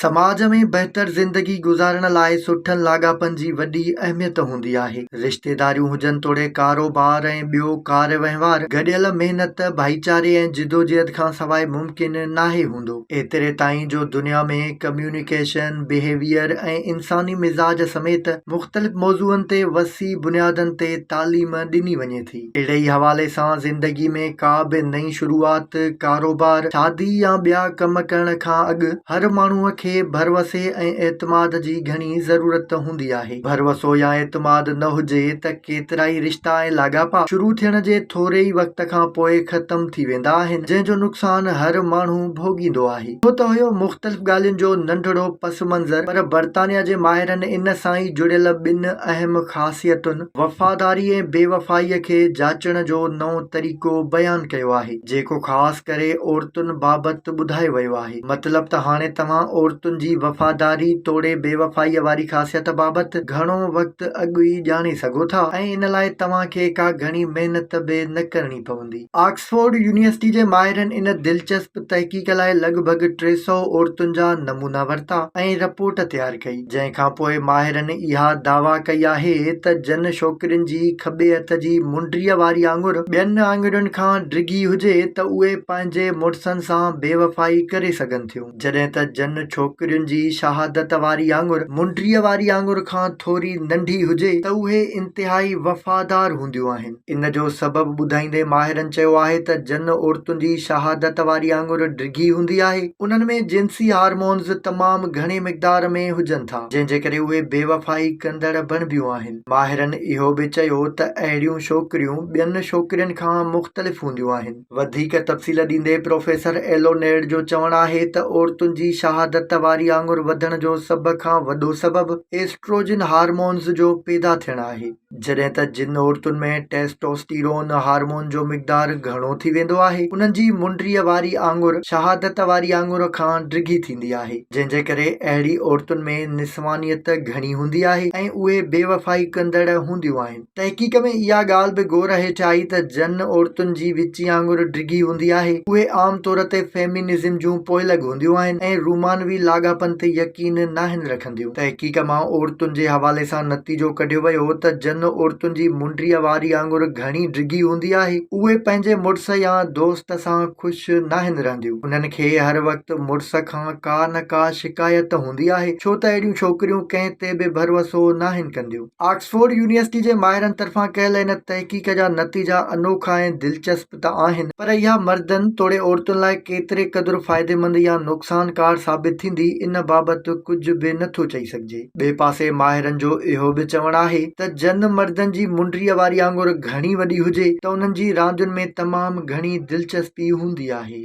سماج ۾ بهتر زندگي گذارڻ لاء سٺن لاڳاپن جي وڏي اهميت هوندي آهي. رشتيداريون هجن توڙي ڪاروبار ۽ ٻيو ڪار وهنوار گڏيل محنت، ڀائيچاري ۽ جدوجهد کانسواء ممڪن ناهي هوندو. ايتري تائين جو دنيا ۾ ڪميونيڪيشن، بهيويئر ۽ انساني مزاج سميت مختلف موضوعن تي وسيع بنيادن تي تعليم ڏني وڃي ٿي. اهڙي ئي حوالي سان زندگي ۾ ڪا به نئين شروعات، ڪاروبار، شادي يا ٻيا ڪم ڪرڻ کان اڳ هر ماڻهوء کي ڀروسي ۽ اعتماد جي گهڻي ضرورت هوندي آهي. ڀروسو يا اعتماد نه هجي ته ڪيترائي رشتا ۽ لاڳاپا شروع ٿيڻ جي ٿوري ئي وقت کان پوء ختم ٿي ويندا آهن، جنهن جو نقصان هر ماڻهو ڀوڳيندو آهي. اهو ته هيو مختلف ڳالهين جو ننڍڙو پس منظر پر برطانيا جي ماهرن ان سان ئي جڙيل ٻن اهم خاصيتن، وفاداري ۽ بيوفائيء کي جاچڻ جو نئون طريقو بيان ڪيو آهي، جيڪو خاص ڪري عورتن بابت ٻڌايو ويو آهي. مطلب ته هاڻي توهان عورتن جي وفاداري توڙي بيوفائيء واري خاصيت بابت گهڻو وقت اڳ ئي ڄاڻي سگهو ٿا ۽ ان لاء توهان کي ڪا گهڻي محنت به نه ڪرڻي پوندي. آڪسفورڊ يونيورسٽي جي ماهرن ان دلچسپ تحقيق لاء لڳ ڀڳ 300 عورتن جا نمونا ورتا ۽ رپورٽ تيار ڪئي، جنهن کانپوء ماهرن اها دعويٰ ڪئي آهي ته جن ڇوڪرين جي کٻي هٿ جي منڊيء واري آڱر ٻين آڱرين کان ڊگهي هجي ته اهي پنهنجي مڙسن سان بيوفائي ڪري سگهن ٿيون، جڏهن ته جن ڇوڪرين جي شهادت واري آڱر منڊيء واري آڱر کان ٿوري ننڍي هجي ته اهي انتهائي وفادار هونديون آهن. ان جو سبب ٻڌائيندي ماهرن چيو آهي ته جن عورتن جي شهادت واري آڱر ڊگهي هوندي آهي انهن ۾ جنسي هارمونز تمام گهڻي مقدار ۾ هجن ٿا جنهن جي ڪري اهي بيوفائي ڪندڙ بڻبيون آهن. ماهرن اهو به چيو ته اهڙيون ڇوڪريون ٻين ڇوڪرين کان مختلف هونديون آهن. وڌيڪ تفصيل ڏيندي پروفيسر ايلونيڊ جو چوڻ آهي ته عورتن جي شهادت واري آڱر وڌڻ جو سڀ کان وڏو سبب ايسٽروجن هارمونز جو پيدا ٿيڻ آهي. جڏهن ته جن عورتن ۾ ٽيسٽوسٽيرون هارمون جو مقدار گهڻو ٿي ويندو آهي، انهن جي منڊيء واري آڱر شهادت واري آڱر کان ڊگهي ٿيندي آهي، جنهن جي ڪري اهڙي عورتن ۾ نسوانيت گهڻي هوندي آهي ۽ اهي بيوفائي ڪندڙ هونديون آهن. تحقيق ۾ اها ڳالهه به غور هيٺ آئي ته جن عورتن جي وچين آڱر ڊگهي هوندي آهي، اهي عام طور تي فيمينزم جون پوئلڳ هونديون آهن ۽ رومانوي لاڳاپن تي يقين ناهن رکنديون. تحقيق مان عورتن جي حوالي سان نتيجو ڪڍيو ويو ته جن عورتن جي منڊيء واري آڱر گهڻي ڊگهي هوندي آهي، اهي پنهنجي مڙس يا دوست سان خوش ناهن رهنديون. انهن کي هر وقت مڙس کان ڪا نه ڪا شڪايت هوندي آهي، ڇو ته اهڙيون ڇوڪريون ڪنهن تي به ڀروسو ناهن ڪنديون. آڪسفورڊ يونيورسٽي جي ماهرن طرفان ڪيل ان تحقيق جا نتيجا انوکا ۽ دلچسپ ته آهن پر اها مردن توڙي عورتن لاء ڪيتري قدر فائديمند يا نقصانڪار ثابت ٿيندي ان بابت ڪجهه به نه ٿو چئي سگهجي. ٻئي پاسي ماهرن جو اهو به چوڻ آهي ته جن مردن جي منڊيء واري آڱر گهڻي وڏي هجي ته انهن جي راندين ۾ تمام گهڻي دلچسپي هوندي آهي.